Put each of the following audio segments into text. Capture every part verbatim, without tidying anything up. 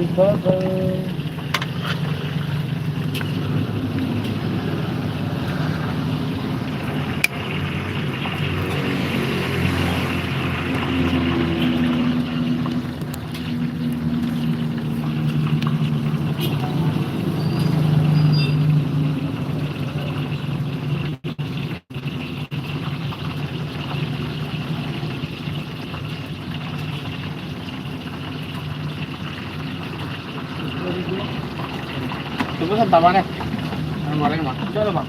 Bye-bye. Tunggu sebentar, Bang, ya. Yang goreng, Bang. Udah lah, Bang.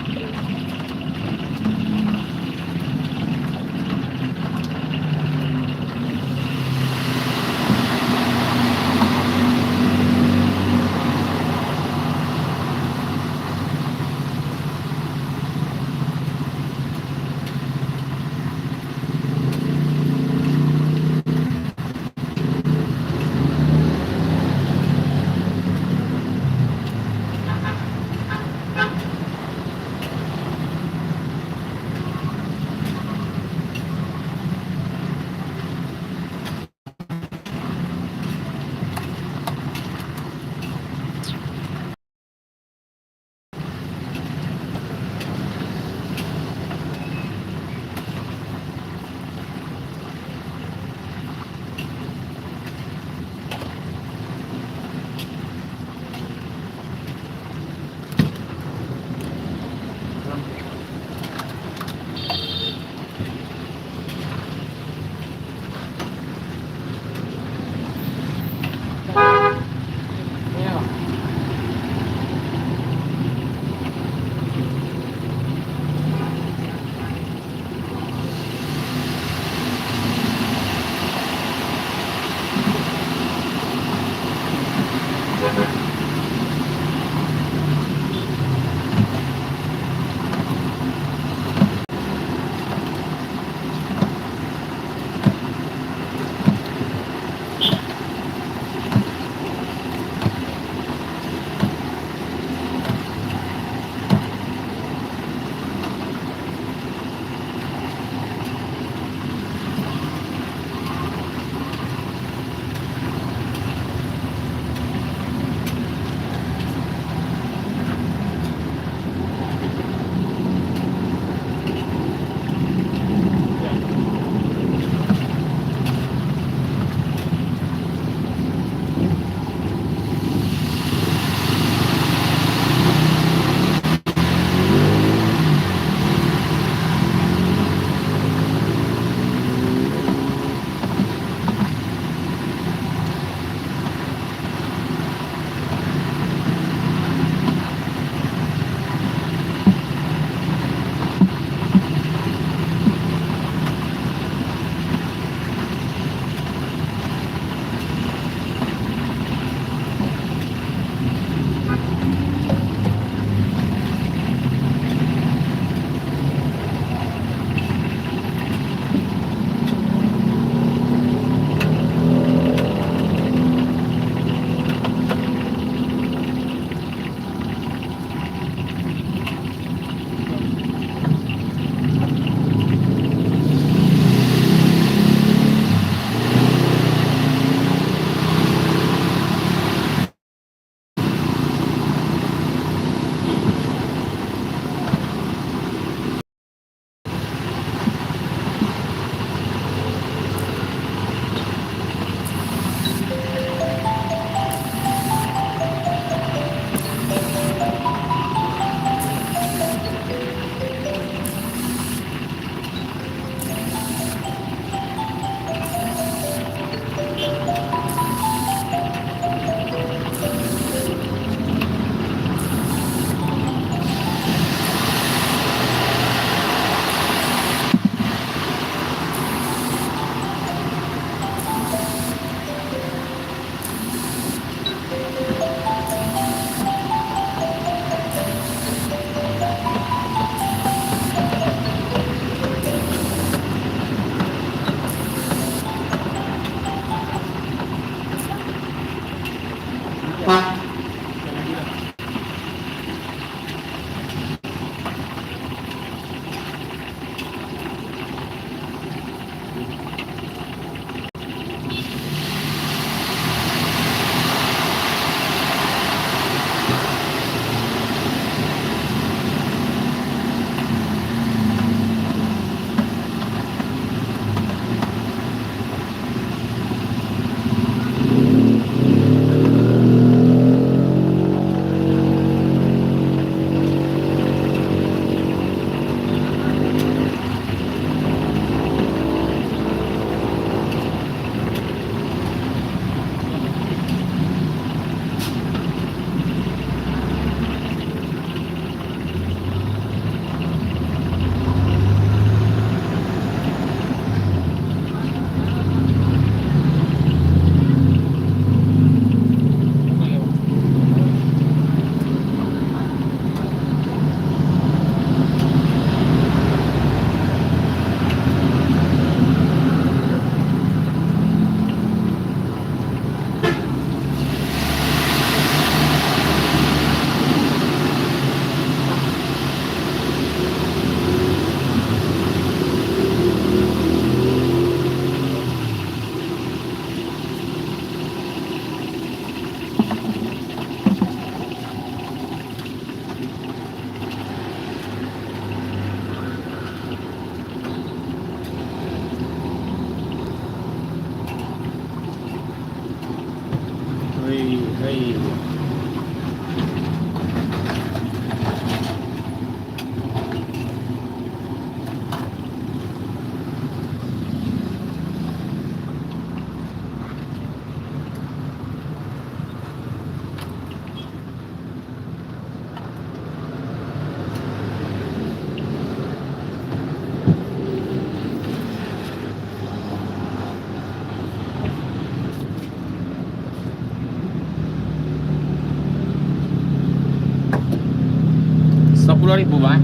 Sapuluah ribu, Bang, eh?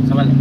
Sabaleh.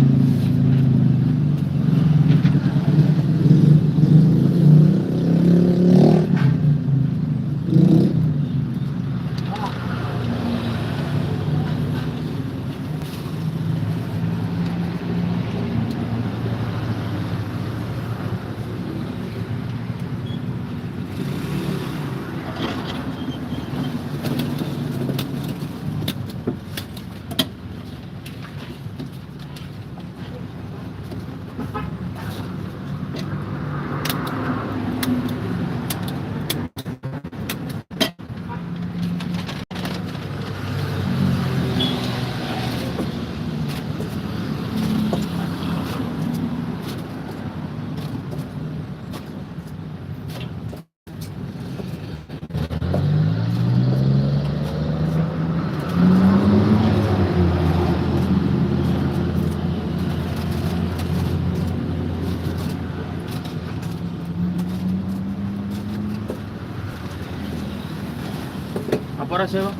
Apo raso, Bang?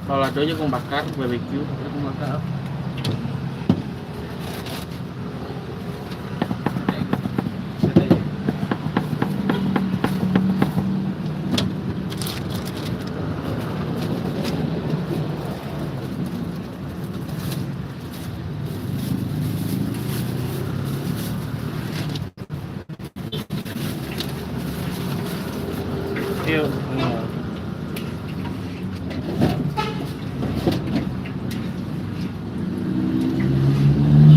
Kalau ado jagung bakar, barbeque. Jagung bakar. Iyo.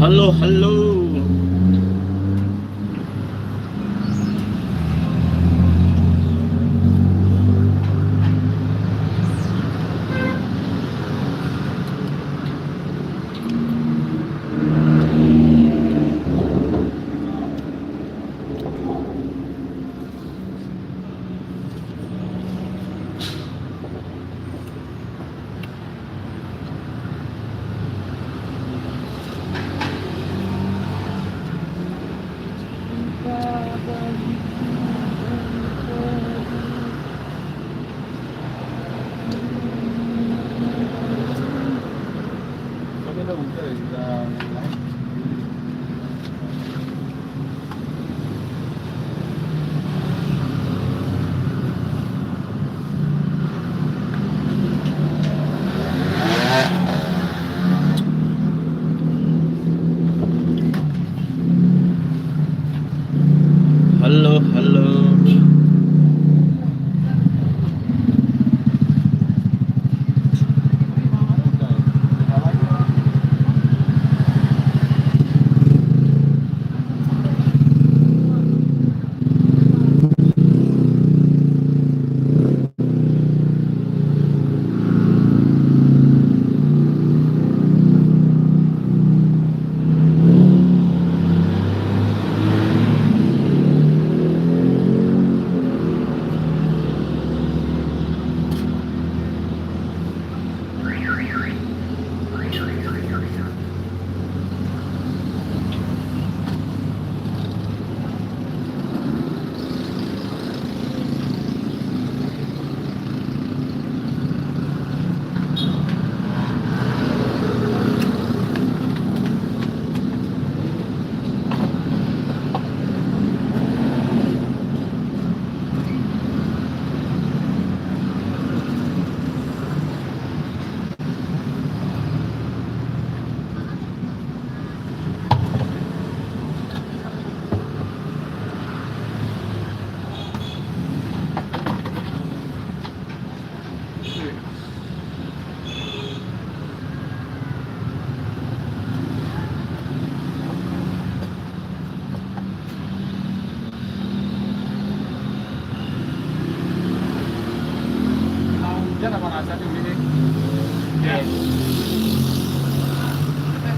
Halo, halo.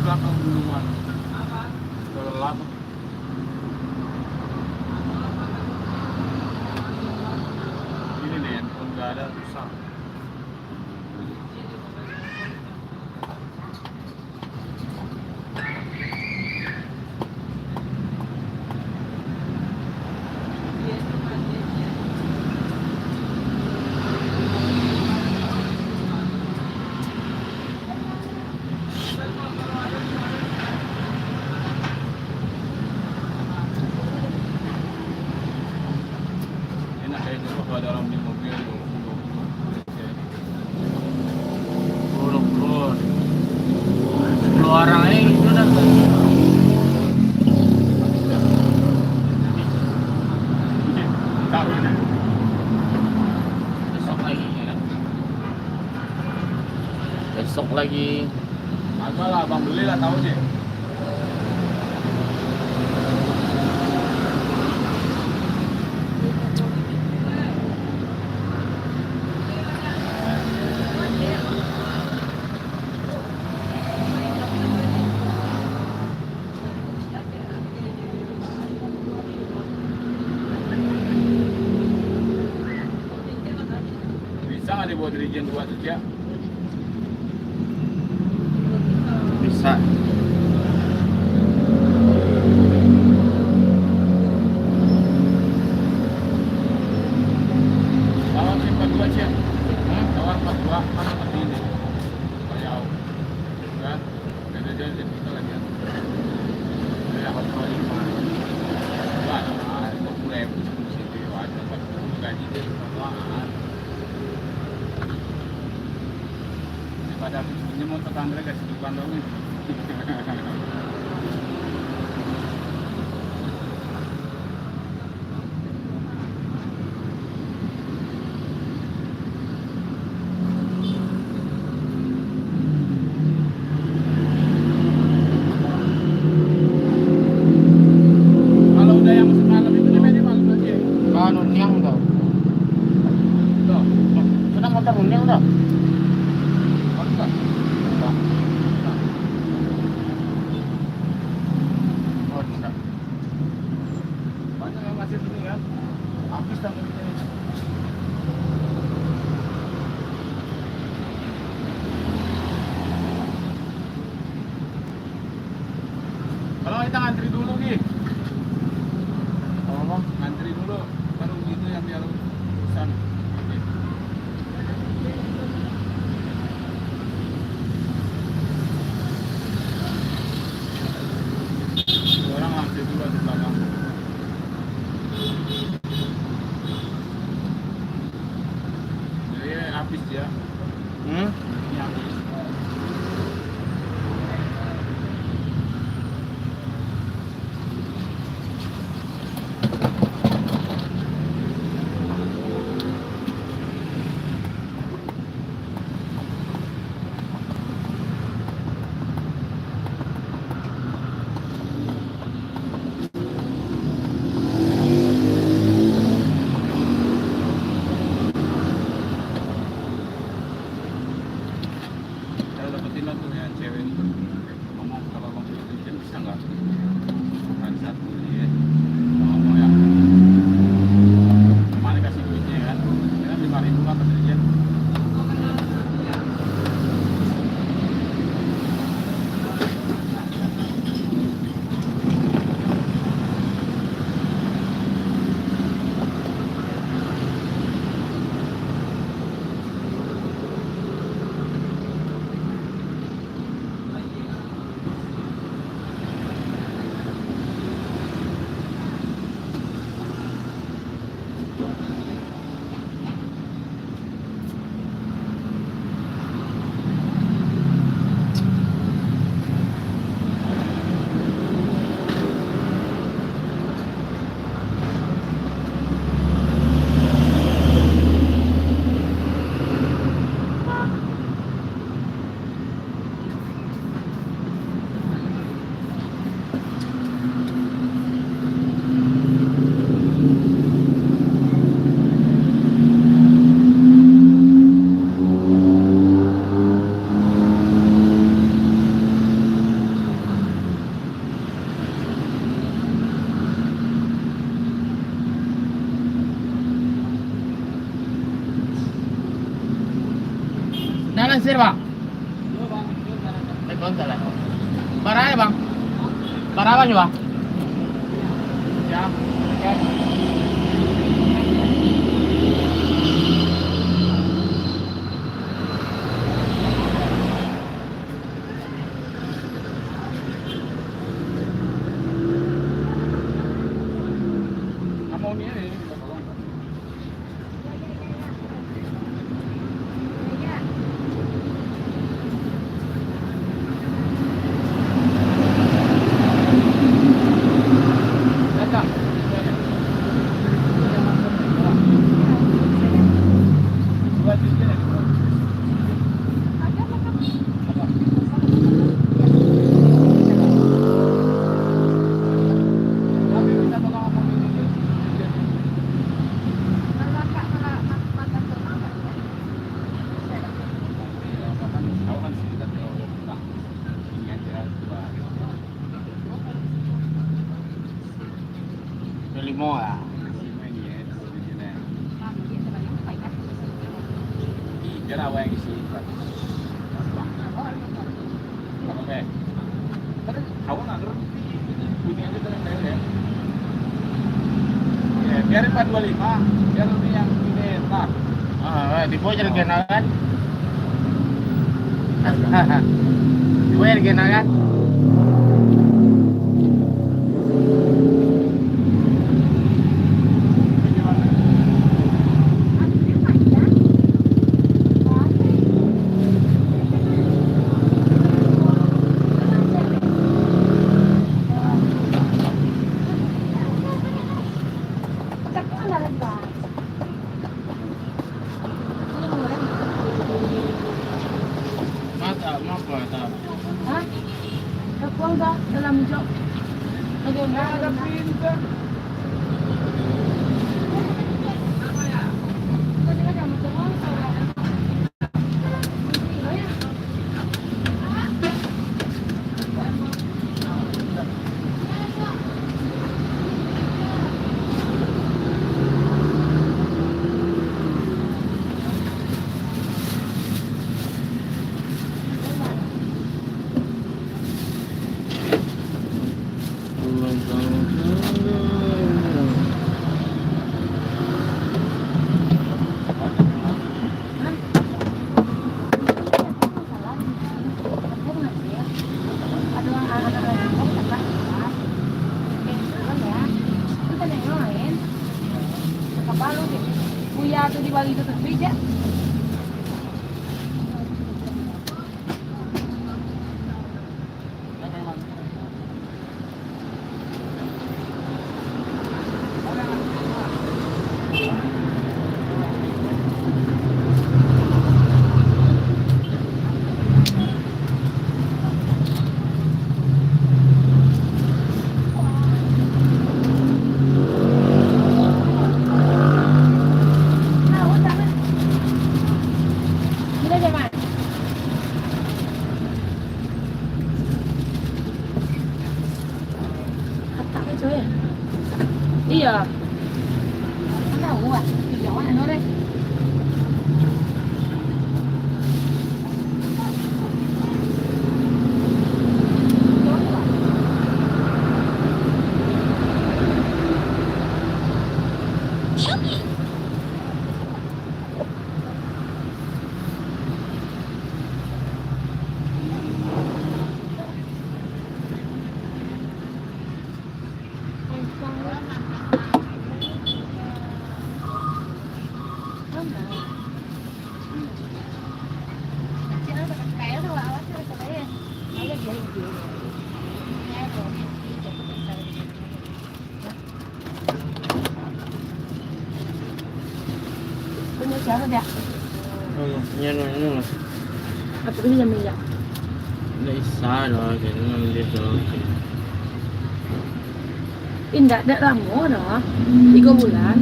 Belakang gunungan. Gelap. Ini nih, handphone nggak ada, susah. Enak ya, coba kalau ada orang beli mobil, dua puluh, dua puluh. Sepuluh, sepuluh. Sepuluh orang aja itu dah. Besok lagi, ya. Besok lagi. Apalah, abang belilah tahunya. Bisa nggak dibawa dari Jen dua tu, Cak? Bisa. Lawan si empat dua, Cak. Hmm? Lawan empat dua, mana mati ini? Bayau. Kan? Beda-beda kita lagi, ya. Kayak apa lima? Wah, lima puluh ribu, sepuluh situ, ada empat puluh gaji dia, wah. Daripada aku pinjam motor Andre, kasih depan dong, nih. Kalau udah yang semalam itu namanya malam lagi. Anu, niang tu. Tuh. Sudah motor niang tu. Motor. Oh, bisa. Banyak yang masih sini kan? Habis dah kita ini. Kalau kita ngantri dulu, Gi. Apa? Ngantri dulu, baru gitu yang biar urusan. Oke. Orang lantai dua di belakang. Jadi habis dia. Hmm? Ini habis. Kalau dapetin lah tuh yang cewek. Ngomong, "Kalau abang beli cincin, bisa nggak?" Kan satu, iya. Ngomong, ya. Kemarin kasih duitnya, kan. Ya, lima ribu kan, dapat cincin. Sir, Bang. Bara, Bang? Bara, Bang, yo, Bang? Ya. Limo lah. Biar awak yang isi. Apa, eh? Kan awak nggak ngerti. Bunyi aja terus saya, ya. Ya, biarin empat dua lima. Biar ini yang ini, entah. Ah, di bawah jadi genangan. Di bawah jadi genangan. Mata, mata, mata. Hah? Kapuang ka dalam jok. Bagaimana? Buya tu dibagi tu terbijak. Katak aja, ya? Iya. Tahu, ah. Iya, mana, Nore? Punyo siapo, Diak? Oh, iyo. Inyo anu, anu lah. Apo tu, minyak-minyak? Indak bisa doh, jadi ngambil doh. Indak, dak lamo doh. Tigo bulan.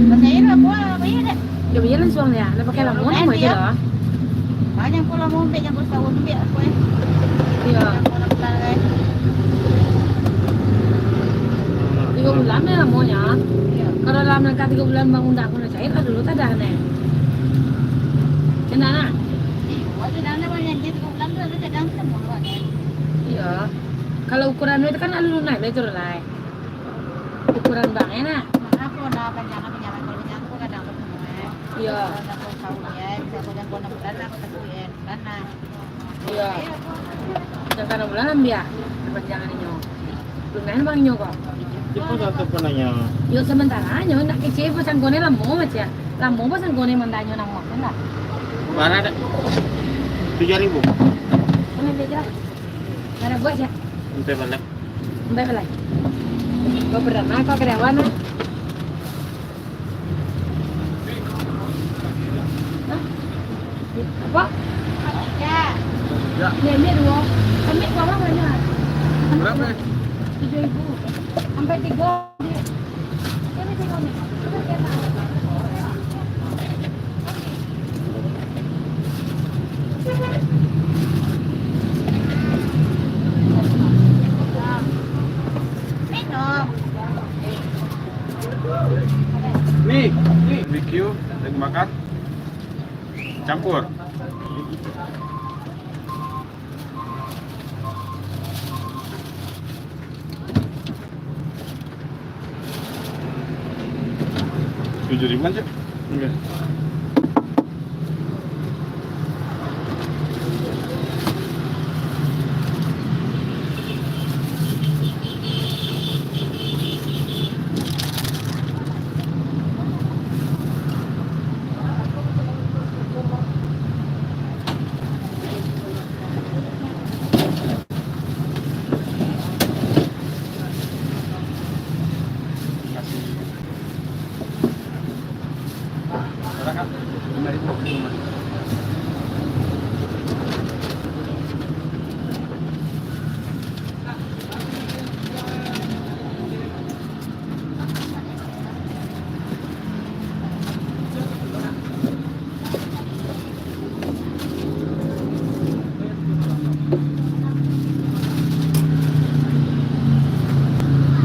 Masih lamo, bayia dak? Dak bayia langsuang, Diak. Dak pakai lamo, lamo aja doh. Banyak pulo mau ambil yang kurus tahu tu, biar aku, eh. Iya. Yang kurus tahu, eh. Tigo bulan ni lamonyo. Iya. Kalau dalam jangka tigo bulan bang undak aku nak cair, lah dulu tak ada, neh. Kena, nah. Ukuran itu kan alun lunak, betul lah. Ukuran bang, enak. Maaf, kalau nak panjang, panjang, kalau panjang tu kadang tak penuh, eh. Iya. Kalau nak pun tahu, ya, bisa pun nak pun nak bulan, nak bulan, nak. Iya. Yang tanam bulan ambil, ah. Panjang inyo. Lunak bang nyo kok. Itu satu penanya. Yo, sementara nyo nak kecil, pasang kone lamo macam. Lamo pasang kone mandanyo namo, kan lah. Bara dak? Tujuh ribu. Mana dia jelas? Mana buat ya? Sampai balik. Sampai balik. Kau pernah kau karyawan, ah? Hah? Apa? Ya. Ni, ni dua. Ambil berapa banyak? Berapa? Tujuh ribu. Sampai tiga. Ni, ni. B B Q, lagi makan. Campur. Tujuh ribu aja. Iya.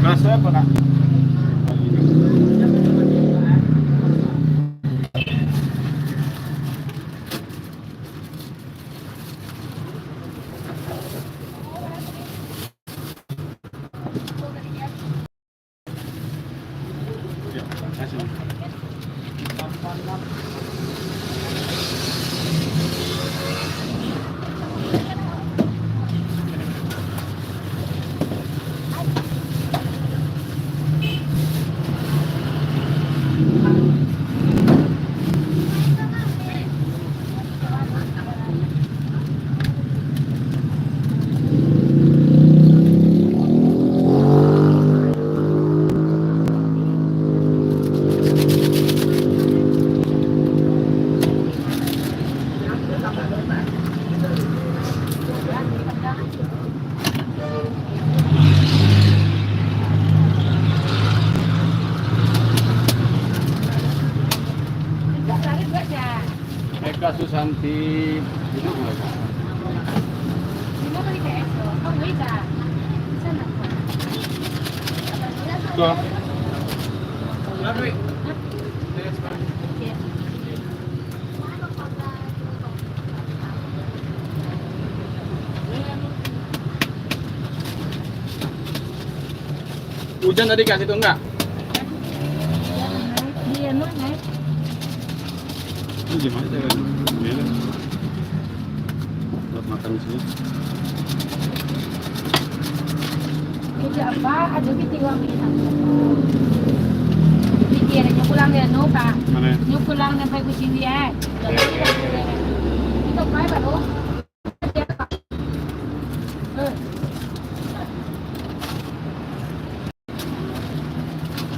Rasa apa, Kak? Eka Susanti. Tuh. Hujan tadi kat situ enggak? Di anu, naik. Ini gimana caranya? Ini lah. Buat makan di sini. Kerja apa? Ada kita uang kita. Pikir, nyo pulang dari anu, Pak. Mana? Nyo pulang sampai Kuching dia. Iya, iya, iya. Itu apa, Pak?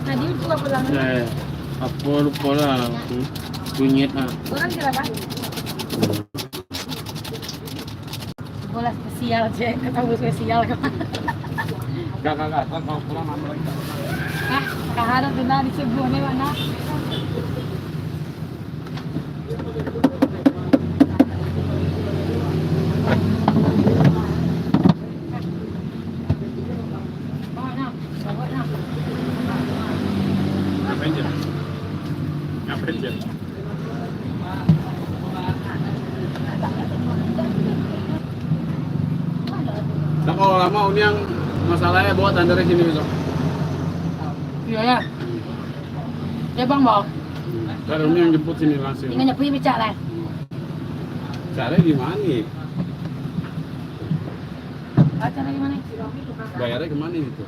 Tadi itu apa lama? Eh, apa lupa lah. Kunyit ah. Orang kira apa? Bola spesial, cek. Ketawa spesial. Kak, kak, kak, kau pulang nambah lagi. Ah, kaharap tu lah disubuh ni, mana? Ngapain je? Ngapain je? Dah kalau lama uniang Masalahnya bawa tanda di sini besok. Iya, ya. Ya, Bang, bawa. Kalau ini yang jemput sini langsung. Tinggal nyapu, pecah lah. Cara gimana? Ah, cara gimana? Bayarnya kemana itu?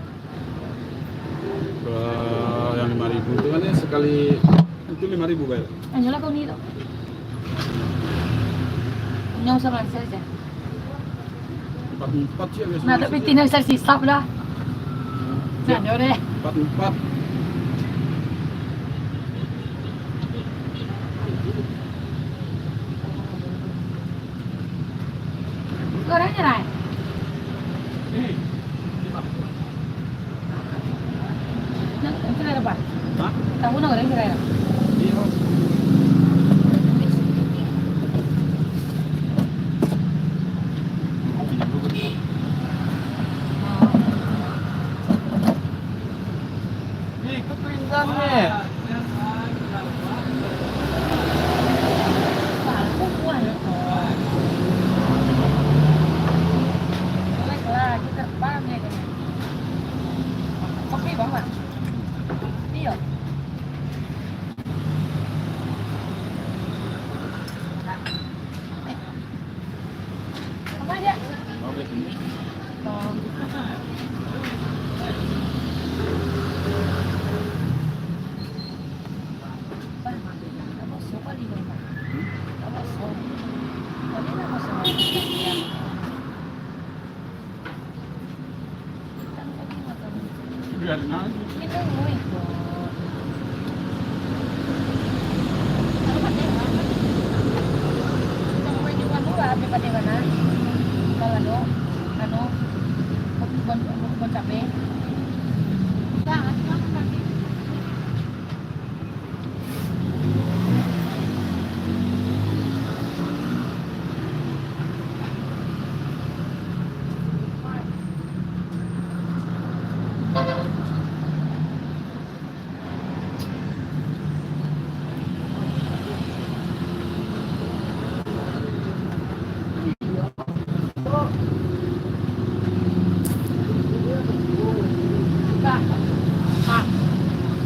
Ke yang lima ribu itu kan ya sekali itu lima ribu bayar. Anyolah kau ni tu. Punya usah lansia aja. Empat empat sih biasanya. Nah, tapi tinggal bisa sisap dah. Ya. Nah, deh. Empat empat. Goreng je lah. Nak goreng sirai dapat? Hah? Tahu nak goreng sirai dapat? Iya. Ih, kau pingsan ni. Iyo.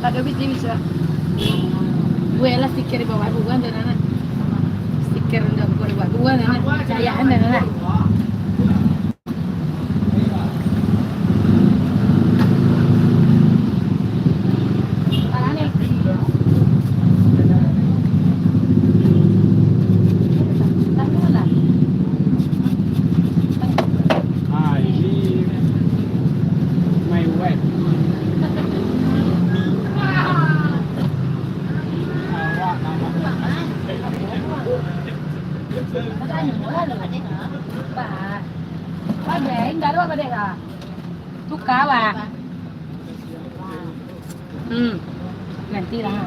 Ado bisi-bisi lah. Buek lah stiker di bawah buah tu, nah. Stiker rendah buah di bawah buah, nah. Cayaan, nah. Ah, ini my wife. Awak nama. Tuka, Wak. Hmm. Nantilah.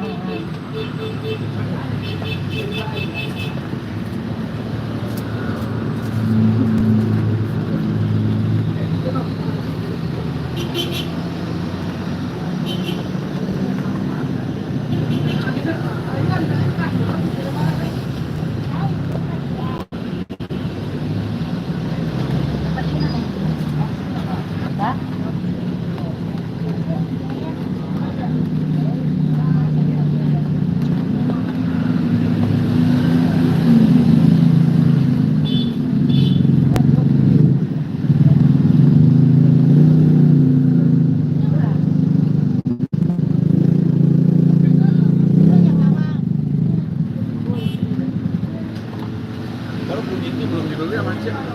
Kalau bunyi itu belum dibeli sama Cik. Hah?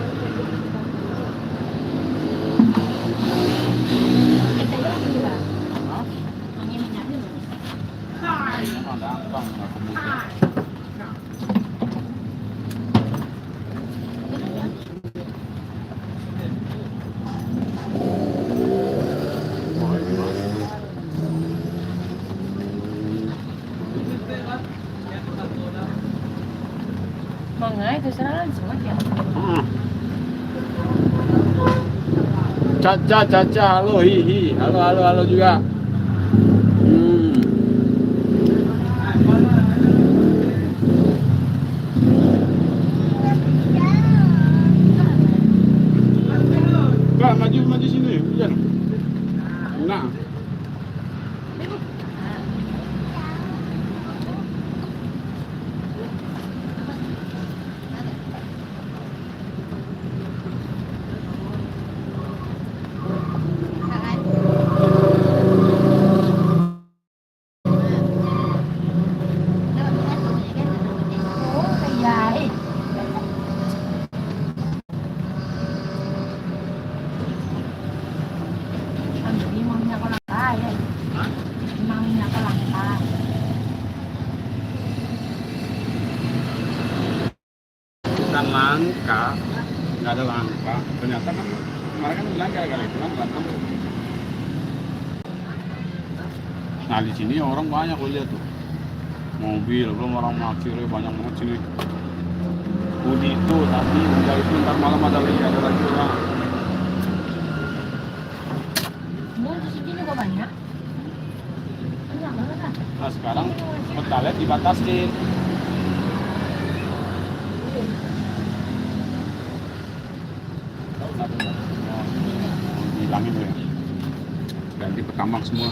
Ini mah gampang, aku buka. Mangai tu sana langsung aja. Hmm. Caca, Caca, halo, hi, hi. Halo, halo, halo juga. Hmm. Kak, maju, maju sini. Iya. Langka, nggak ada langka. Ternyata kan kemarin kan bilang gara-gara itu kan berantem. Nah, di sini orang banyak, gue lihat tuh. Mobil, belum orang parkir, banyak banget sini. Udah itu tadi, udah itu, ntar malam ada lagi, ada lagi orang. Nah, sekarang pertalite dibatasin. Hilangin ya. Ganti Pertamax semua.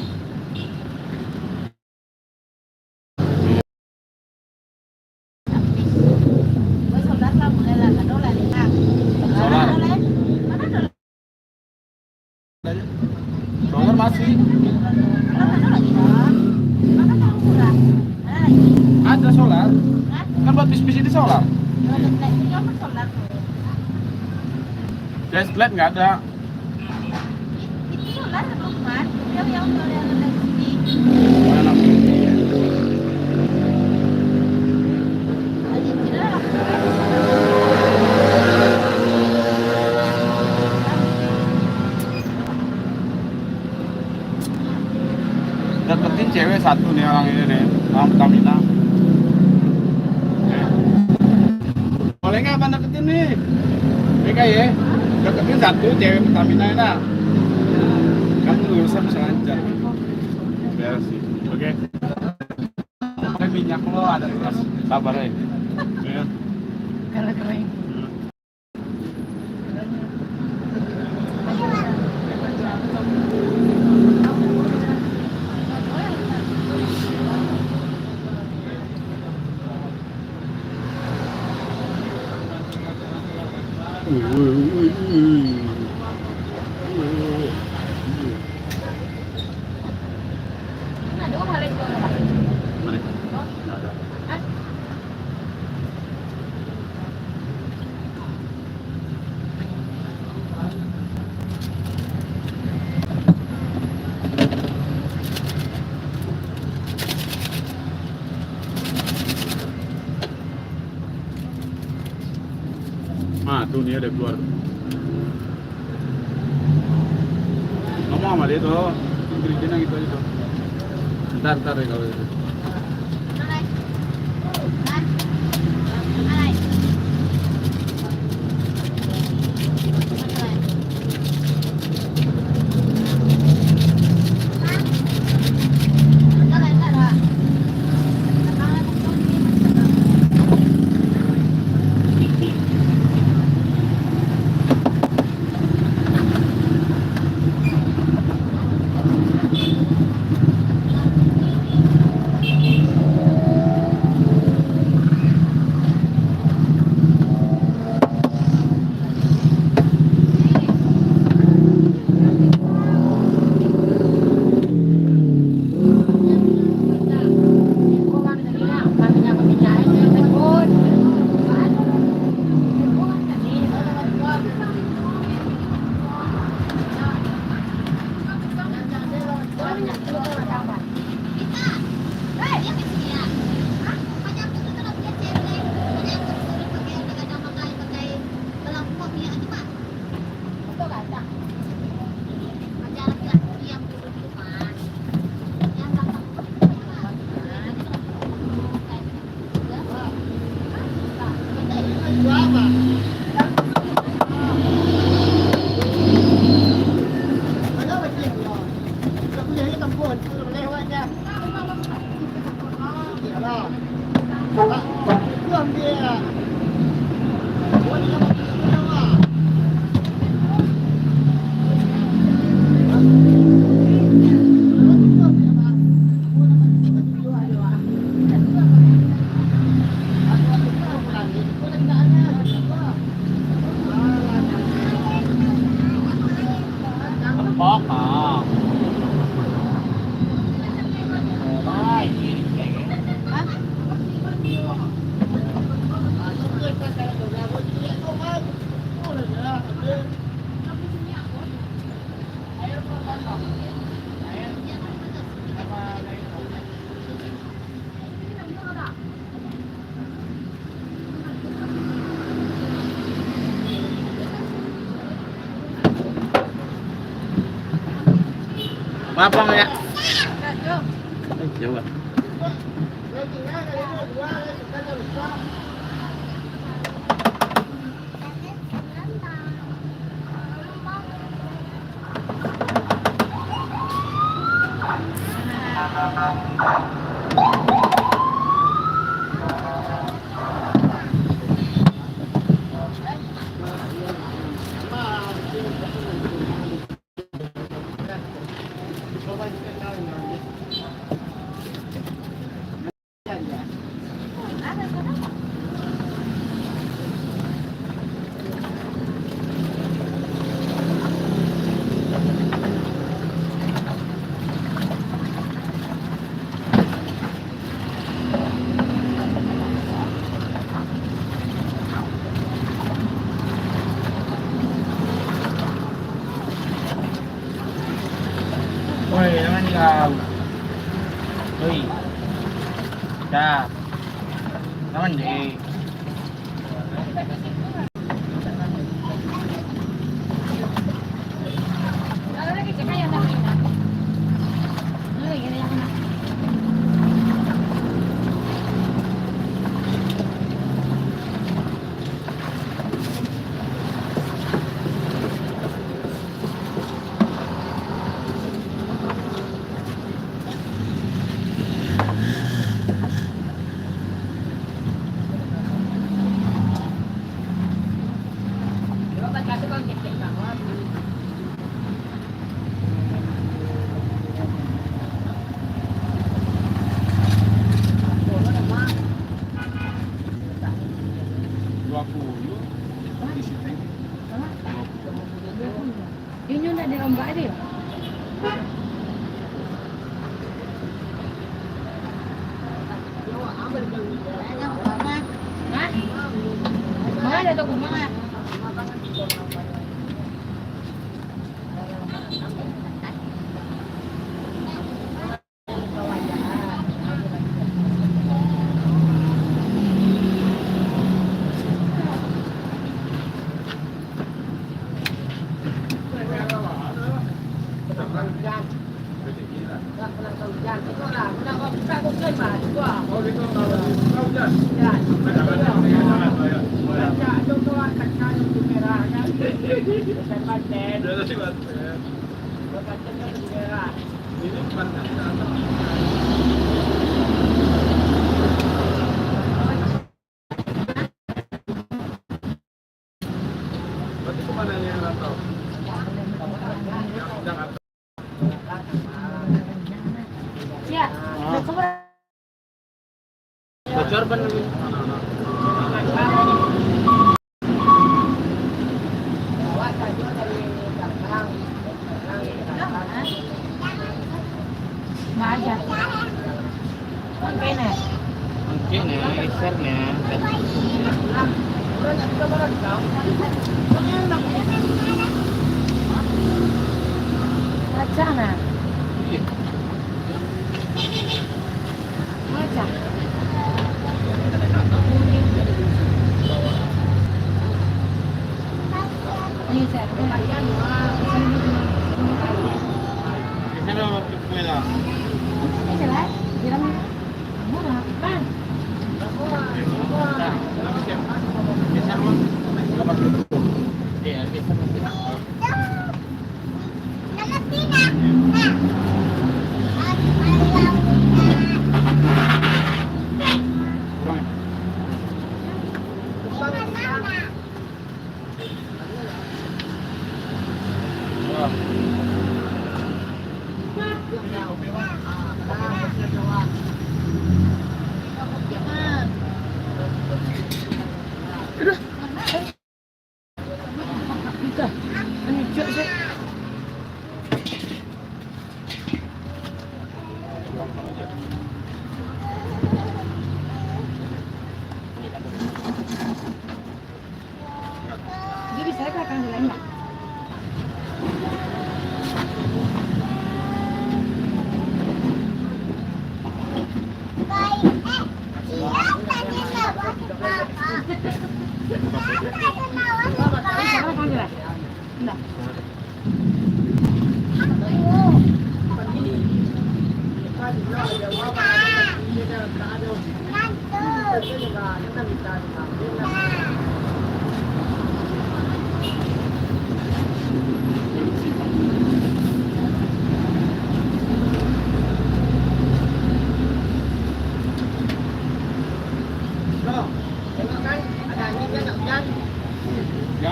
Solar. Solar masih. Ada solar. Kan buat bis-bis ini solar. Gas plat nggak ada. Deketin cewek satu nih orang ini nih, orang Pertamina. Boleh nggak abang deketin nih? Oke ya, deketin satu cewek Pertamina ya nak? Kamu urusan bisa lancar. Beres sih. Oke. Pakai minyak lo ada terus. Sabar ya. Ya. Kalau kering. Ah, tu nih ada keluar. Ngomong sama dia tu, ingredientnya gitu aja tu. Ntar, ntar deh kalau itu. Lapang ya. Jauh. Oi, jangan kau. Oi. Dah. Jangan deh. Dua puluh di situ. Inyo ndak dirombak deh. Hah? Mana ada toko mah? Ya, bocor ban. Oke, nah. Oke, nah, geser, nah. Baca, nah. Iya. Baca. Ini, Sir. Ini, Sir. Ini, Sir. Jadi, saya ke belakang dulu, Mbak. Saya ke belakang dulu. Mbak.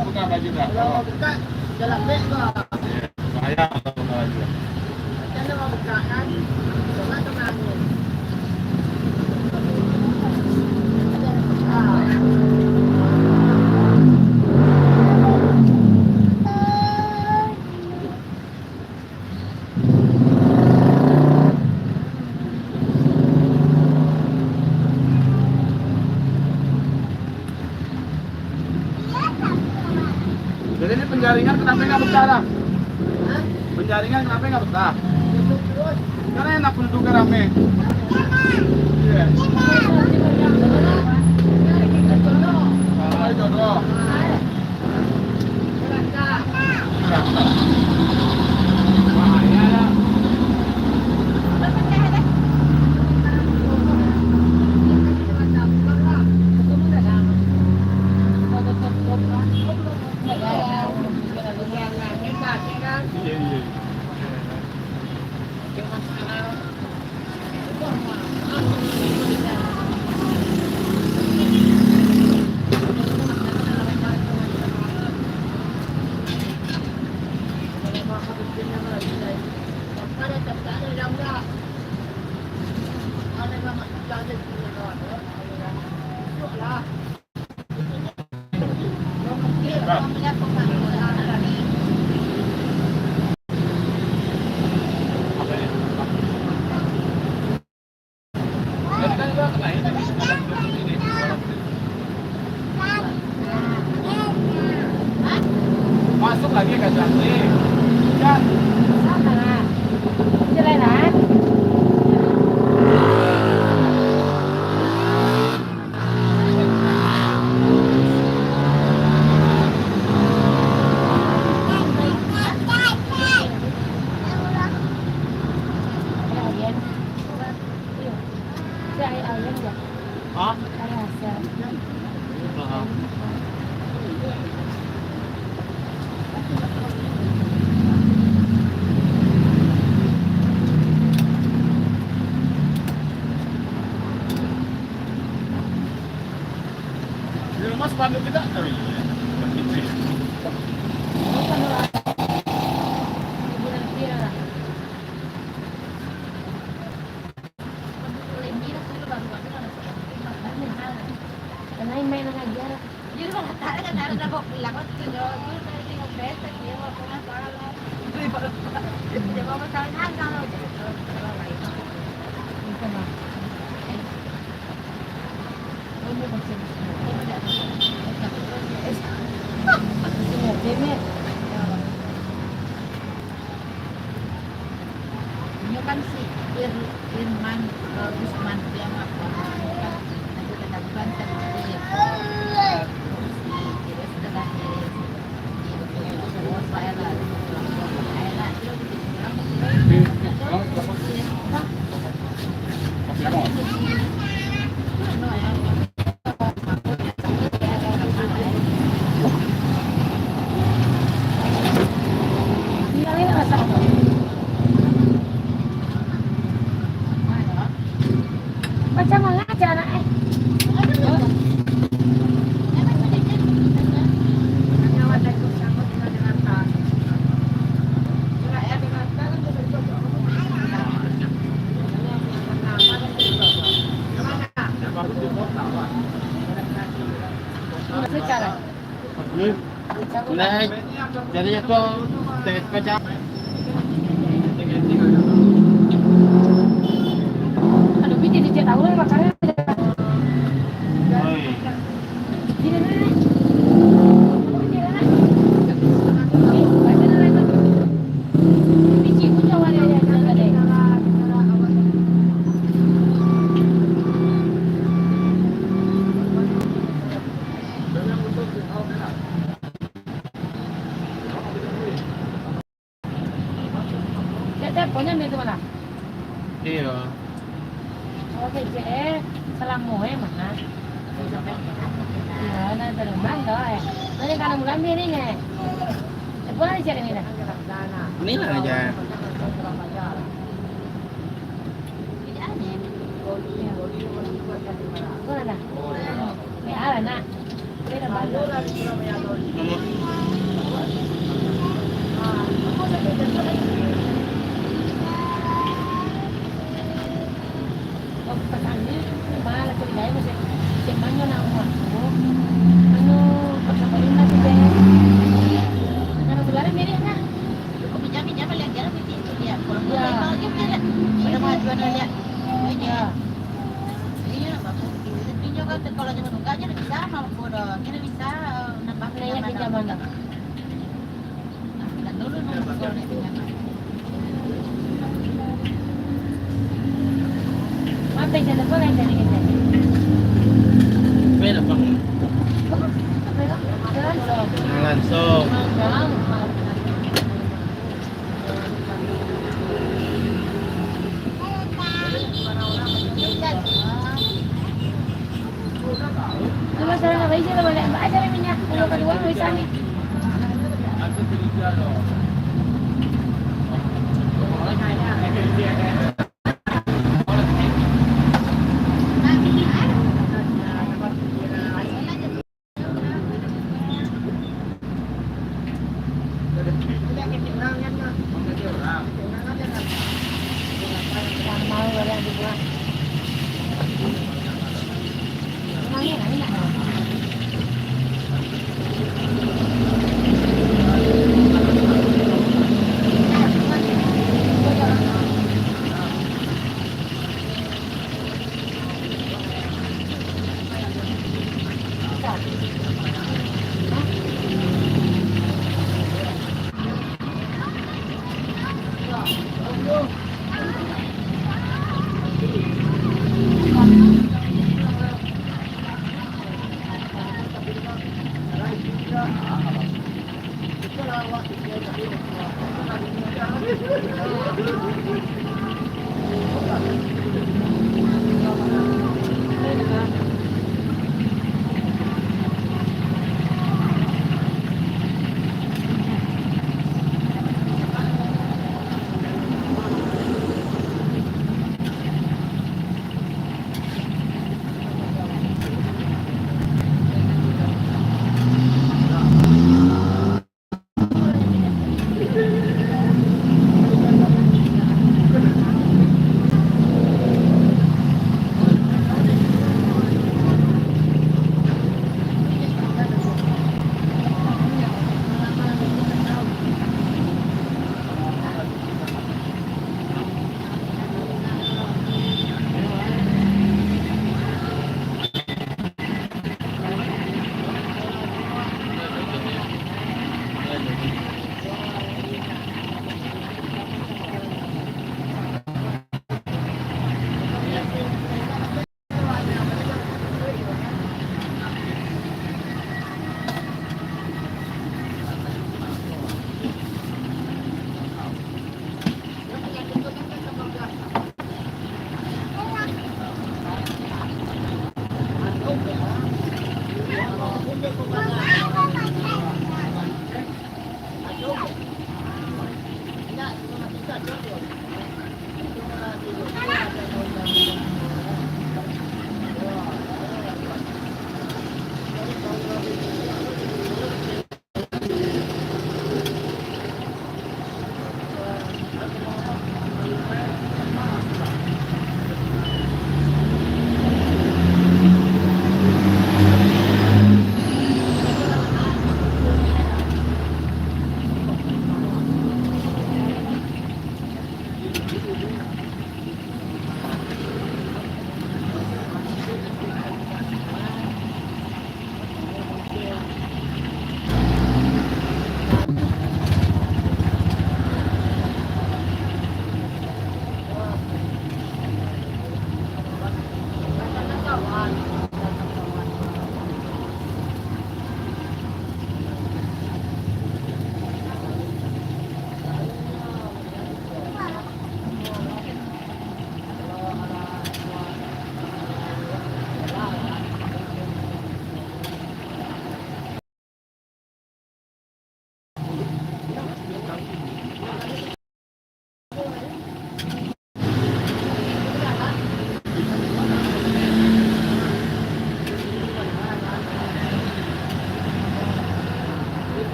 Buka baju dah. Kalau buka, jalan baik kau. Iya, bahaya kalau buka baju. Macam mana mau buka kan? Coba tenang ni. Ah. Jadi ini penjaringan kenapa nggak betah dah? Hah? Penjaringan kenapa nggak betah? Tutup terus. Karena enak penduduknya rame. Iya. Kalau jodoh. Masuk lagi ke dalam. Jan. Sama lah. Jalan lah. Hah? Hah. Di rumah spanduk kita. Oh, iya. Inyo kan si Ir-, Irman, eh, Gusman tu yang apa? Kan ada ketakutan kan, eh, si Kires sudah lahir. Macam mana aja anak eh? Sekarang. Hmm. Nah, jadi itu, tengah pecah. Aduh, ini dia tahu lah makanya. Oi. Ini, ini, ini. Ini, ini. Ini, ini. Ini, ini. Cek teleponnya ambil tu malah. Iyo. Oke, cek, eh, selamo, eh, mana? Iyo, nah, terus bang, doh, eh. Nah, ini kalau bulan ini, eh. Telepon aja cek ini dah. Ini lah aja. Iya. Mana dah? Ini ada, nak. Iyo, bagus. Tapi nyo kan kalau zaman buka aja udah bisa, malah bodoh. Kira bisa, eh, nambah pinjaman. Nambah pinjaman. Nah, dulu, dulu, kalau dia pinjaman. Apa yang saya lakukan, saya ingin saya. Beda, Bang. Apa ya? Langsung. Langsung. Langsung.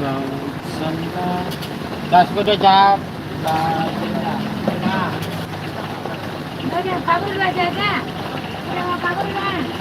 Langsana. Das ko deh, Cap. Das ko deh. Nah. Udah, udah, kabur lu aja, aja. Udah, mau kabur, udah.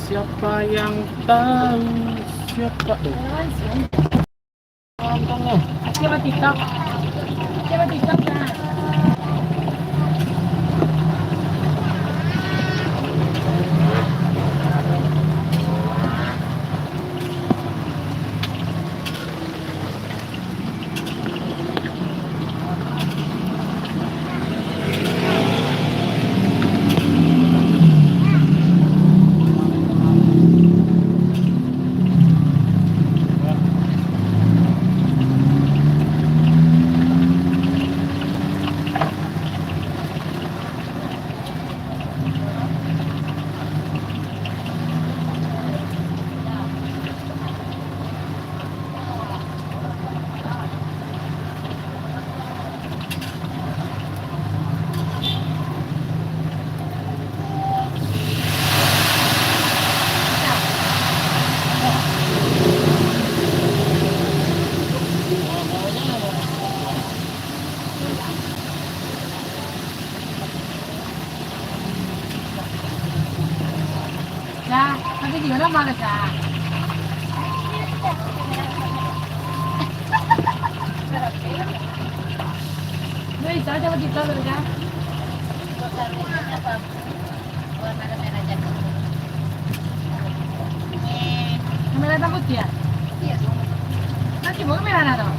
Siapa yang tahu siapa? Siapa TikTok? Siapa TikTok, nah? Iyo lah, malas ah. Bisa aja lagi tahu kan? Merah takut ya? Nanti mau merah atau?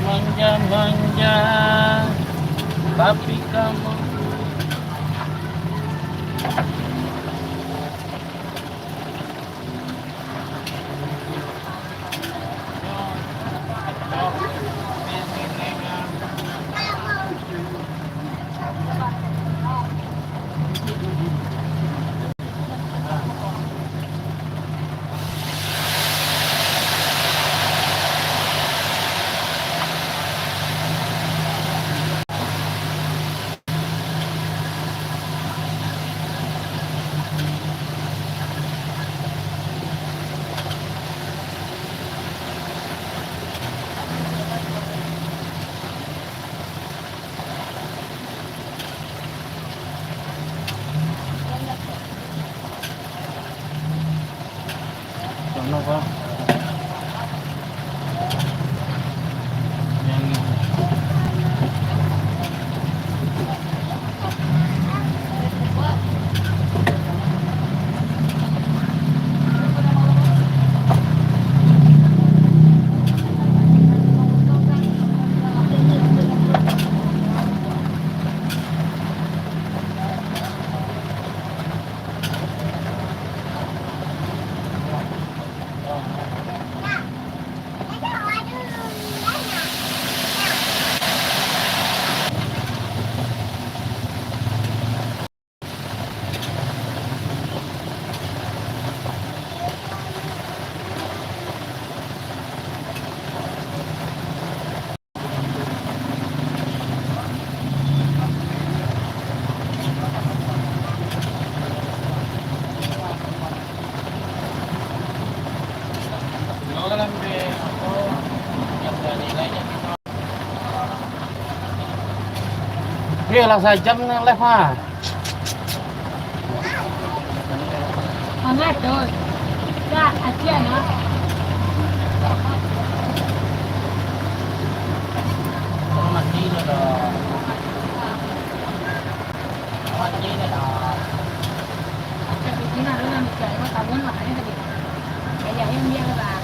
Manja-manja, tapi kamu. Iyo lah, sajam nan live ha. Mana tu? Dah, acian ah. Mati dah. Mati dah. Tapi Cina tu kan bisa, emang tahun makanya tadi. Kayak yang dia lah.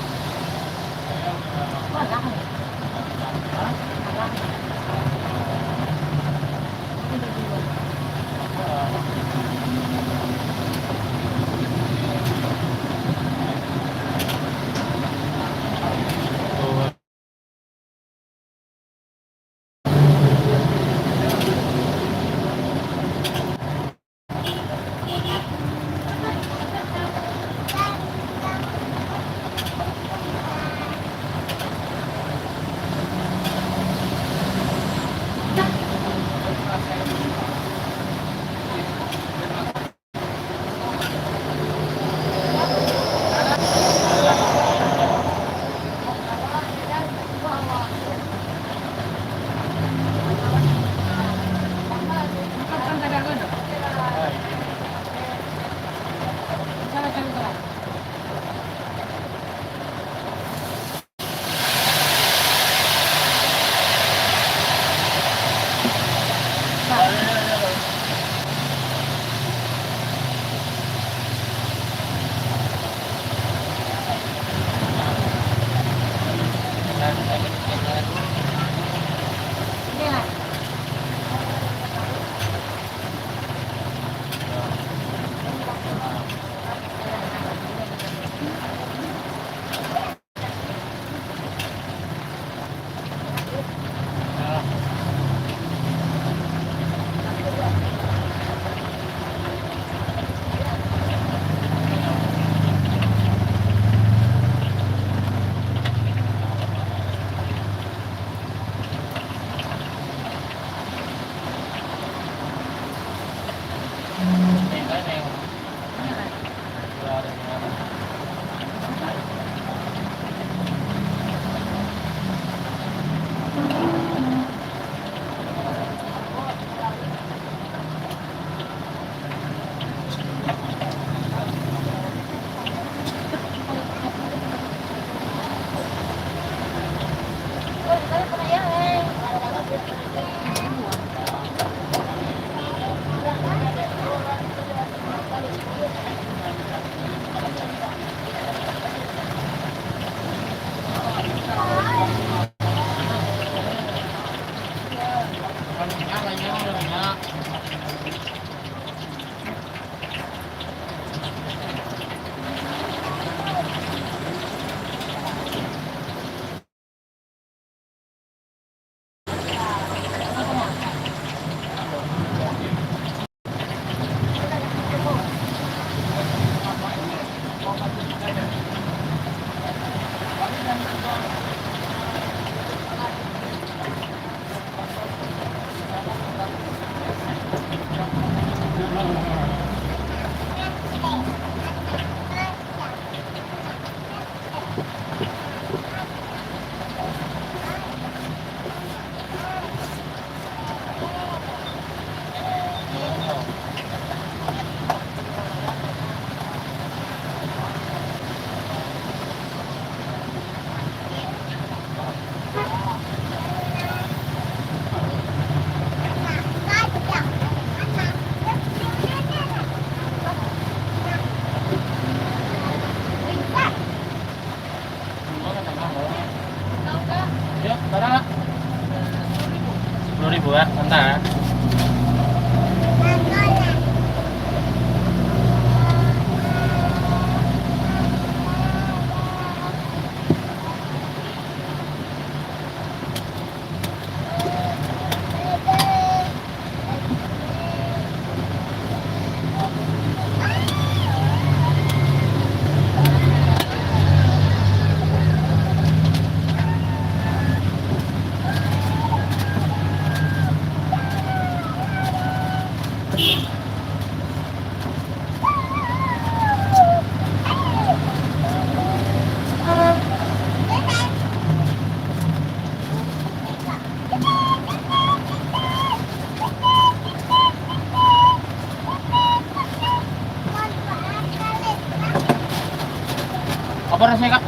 Apa rasanya, Kak?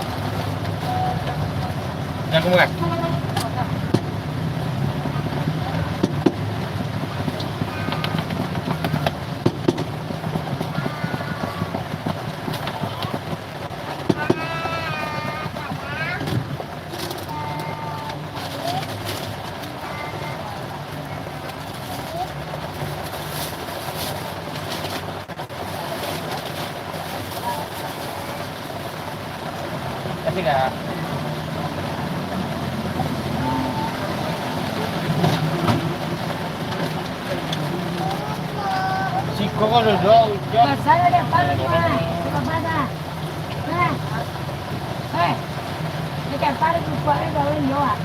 Jagung, Kak. Kasih, Kak. Siko ko duduk, ujan. Basah dah, Pak, rumah. Bukan basah. Nah. Eh. Ini kan Pak, rumah, eh, kalau ini, Wak.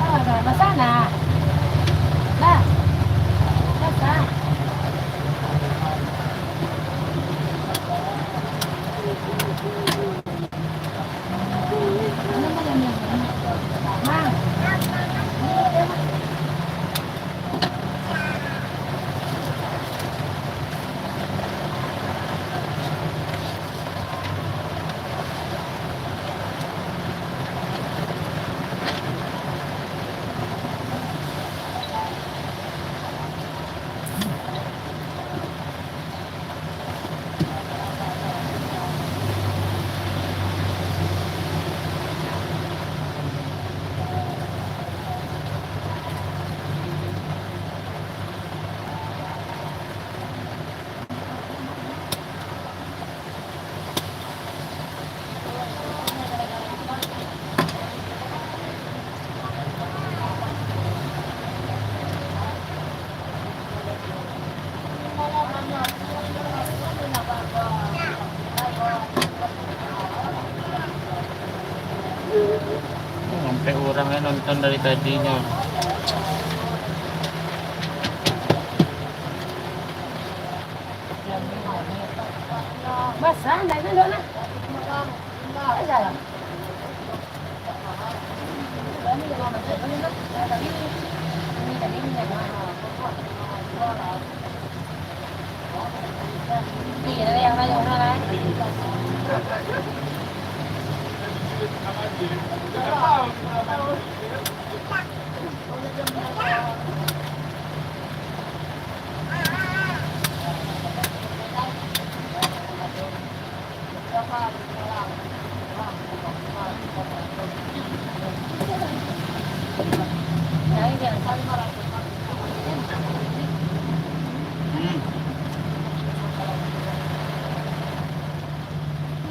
Ah, dah basah nah. Dah. Basah. Sampai urang yang nonton dari tadinyo. Basah, ndak elok nah. Basah lah.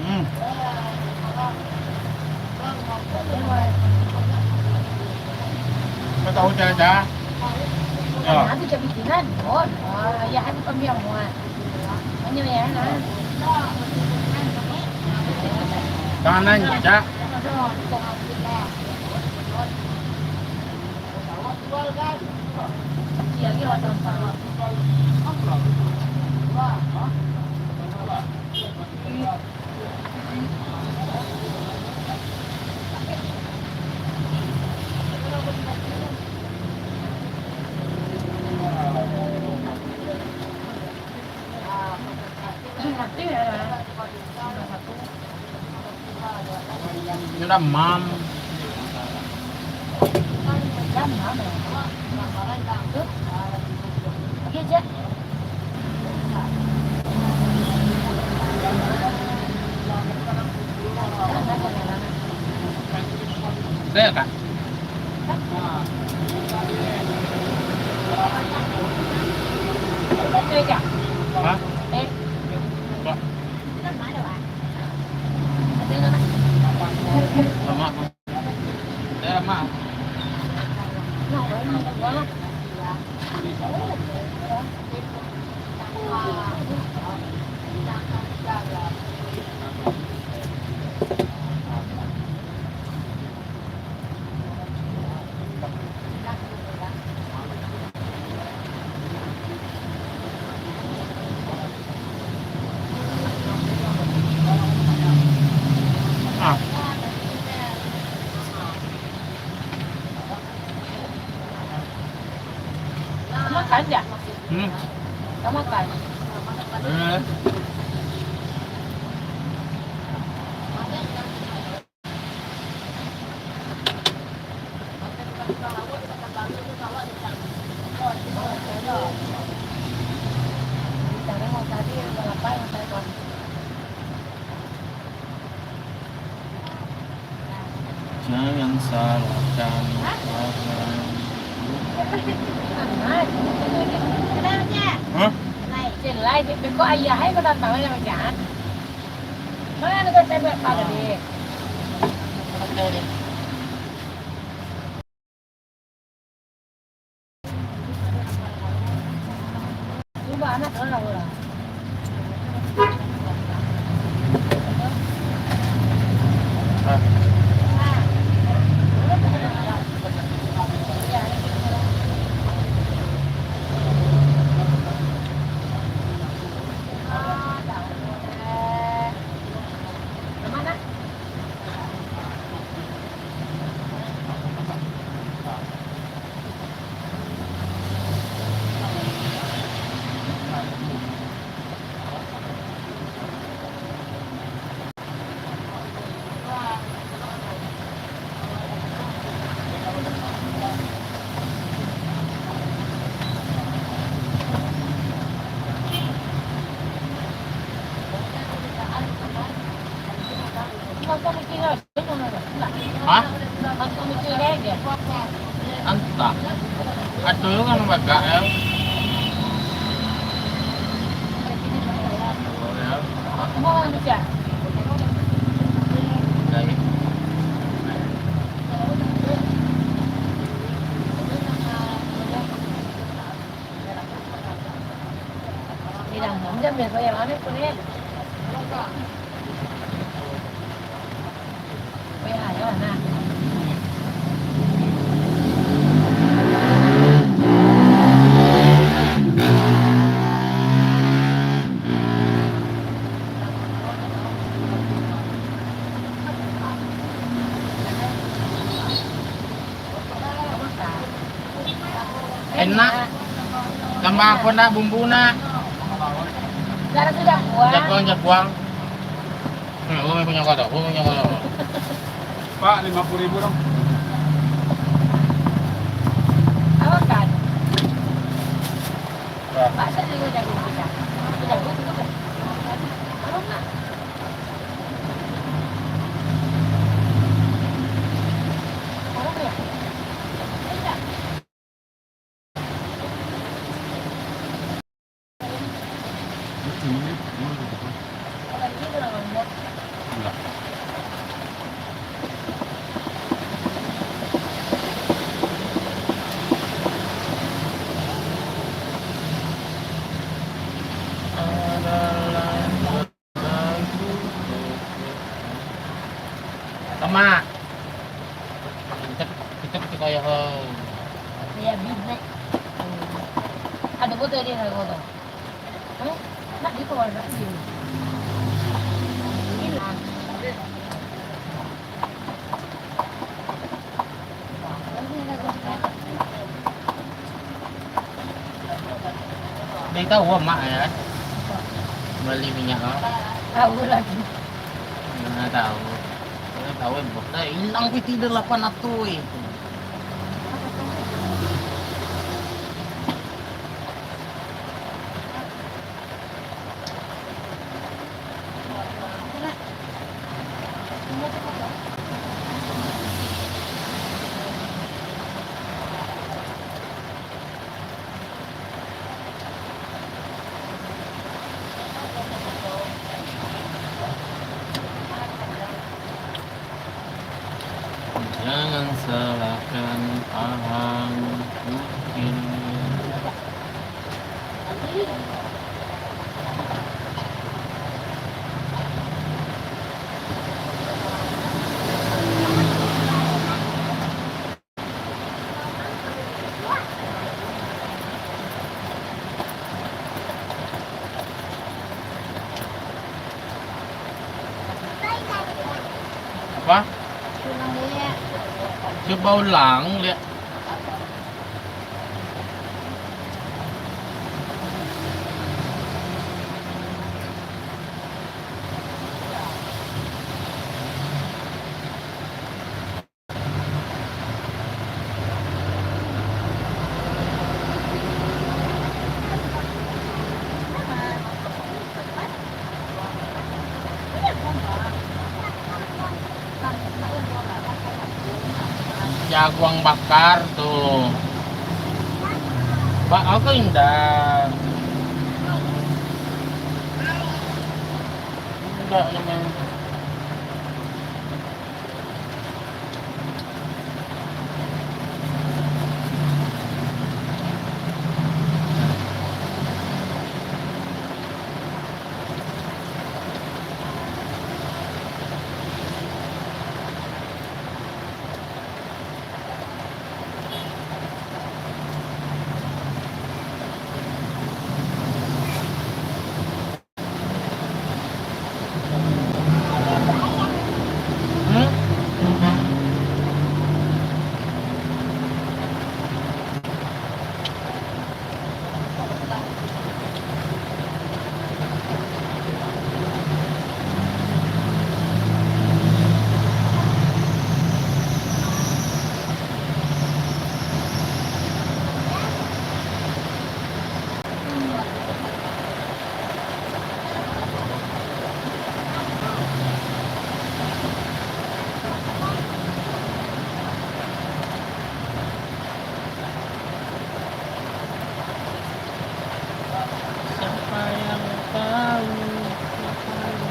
Hmm. Kau tahu cara-cara? Ya. Nah, tu cak bikinan, Bon. Ah, ya, aku pambiang muat. Hanya ya, nah. Tangan cak. Iya, iya, Bon. Ini udah mam. Udah ya, Kak? Hah? Enggak. Lama. Ah. Makan dah. Hmm. Dah makan. Eh. Jangan salahkan orang. Hah? Jelai, beko ayah ai kau datang, jangan. Mana ada tempat apa tadi? Oke deh. Hah? Antah. Ado urang bagak, yo. Enak. Tambah apo nak bumbu nak? Sekarang sudah kuah. Jaguang, jaguang. Hmm, umi punyo koto, umi punyo koto. Pak, lima puluh ribu dong. Awakan. Pak, saya juga jago kita. Jago, jago. Awakan. Tama. Kita, kita, kita kaya ho. Iya, bibit. Ada foto dia, ada foto. Hah? Nak di bawah, nak di. Hilang. Dia tahu, Mak, ya kan? Beli minyak, oh. Tahu lagi. Mana tahu. Mana tahu, Bos. Dah hilang piti dia lapan ratus, eh. Jangan salahkan paham, Ukil. Apa? Cuba ulang, lihat. Jaguang bakar tu. Ba-, apa indak? Indak namanya. Siapa yang tahu? Siapa yang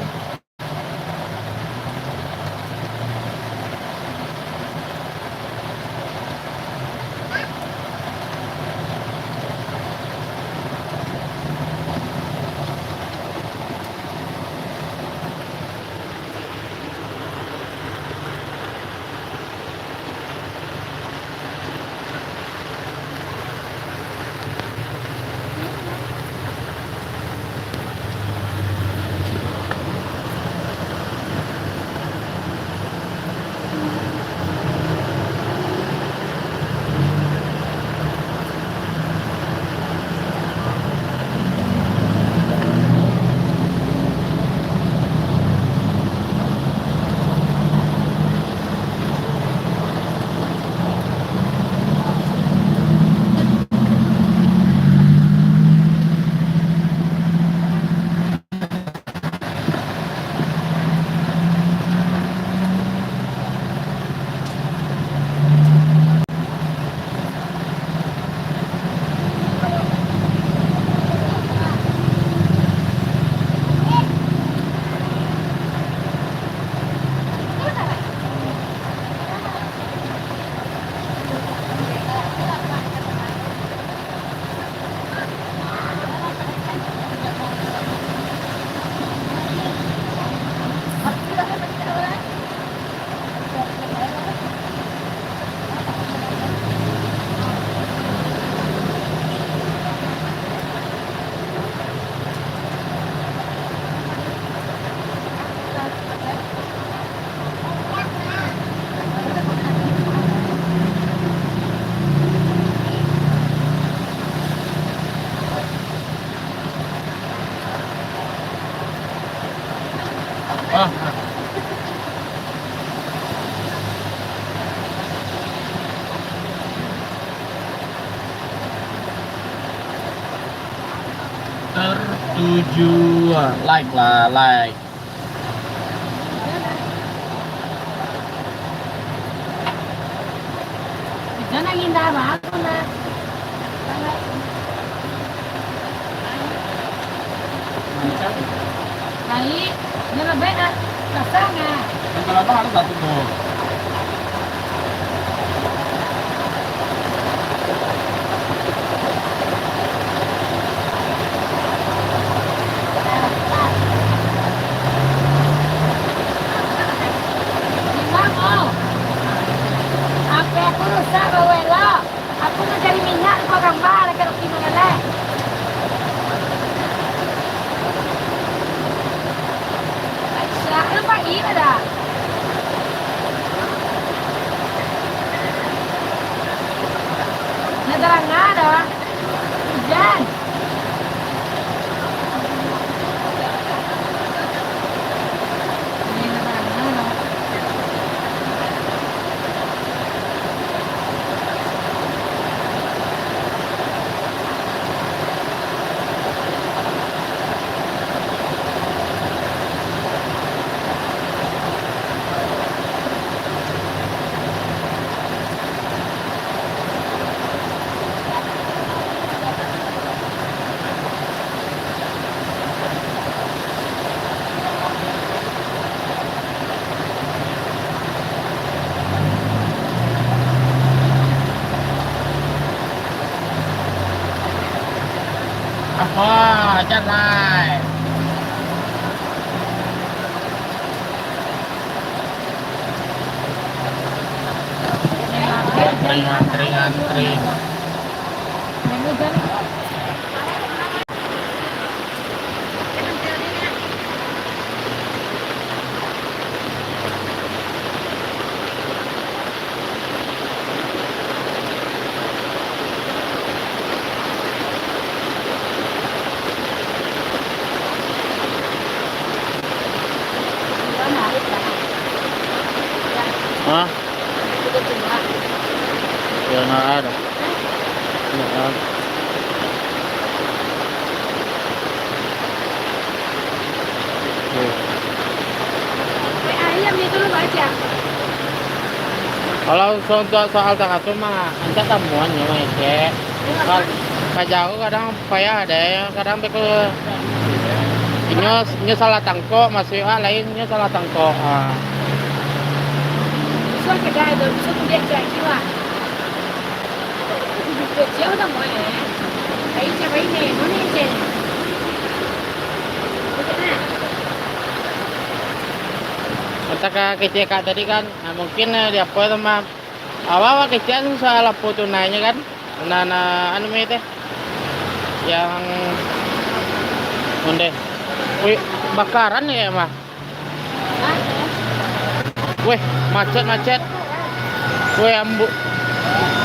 Ah. Tertuju. Like lah, like. Hujan angin dah bagus, nah. Baik, dia lebih, nah. Pasang, nah. Kalau abang ada satu, tuh. Imam, oh. H P aku rusak, bawa elok. Aku mancari minyak, lupa gambar, lai ka Rocky Mangaleh. Aisyah, lu pagi dah. Nggak terang dah. Hujan. Antri, antri, antri. Hah? Ya, nah, ada. Nah, ada. Oke. Kalau so-, untuk soal tangah tu mah, ancak samuanyo mah, Cek. Ka-, ka jauah kadang payah deh, kadang beko inyo, inyo salah tangkok, masuak lain, inyo salah tangkok. Ah. Susah kedai tu, susah tu dia cek jiwa. Kecil dah mulai. Kain siapa ini? Mana yang cek? Bukan, ah. Kata Kak kecil Kak tadi kan, nah, mungkin, eh, di apa tu, Mam? Awak-awak kecil soal apa tu naiknya kan? Nah, nah, anu, mi teh. Yang onde. Wih, bakaran ya, mah? Weh, macet, macet. Weh, ambu-,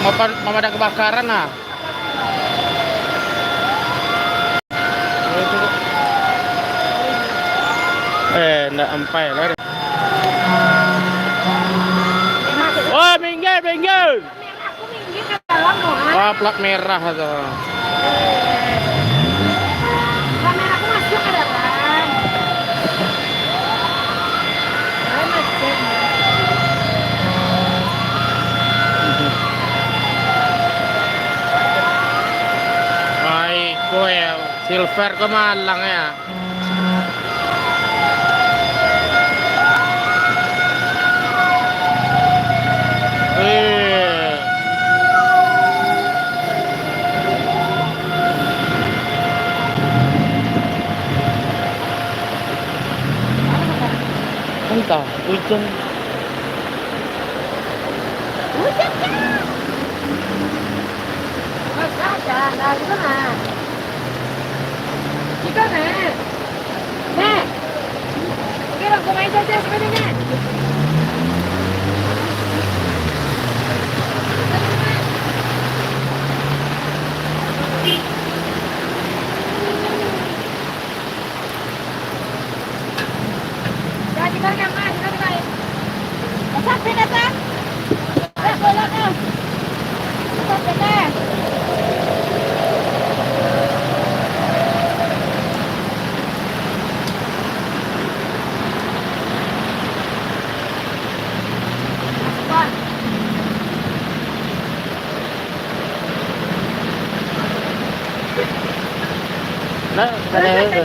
mapan-, mamadam kebakaran, ah. Eh, ndak ampai lah. Wah, minggir, minggir. Wah, plat merah tu. Ai, ko ya, silver ko malang ya. Eh. Entah, hujan. Nah, ada itu.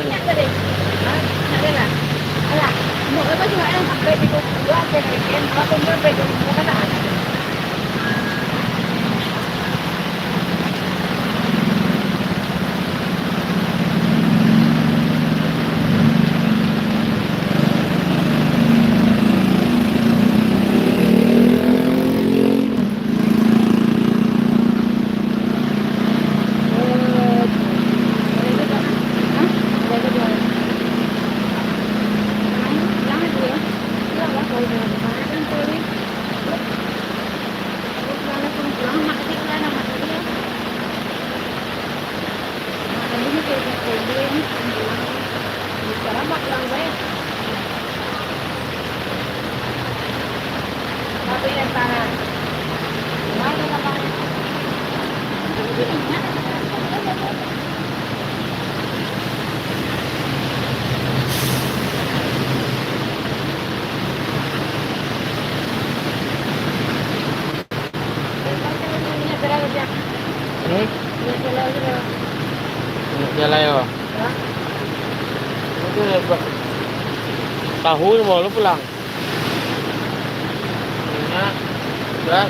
Hmm? Minyak jelai, oh. Itu ya, Pak. Tahu ni baru pulang. Minyak, beras.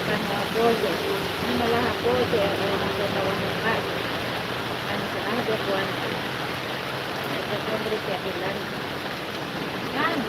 Bukan apo je. Ini malah apo je, eh, masa bawah muka. Kan salah dia buat. Dia pun beri keadilan. Kan?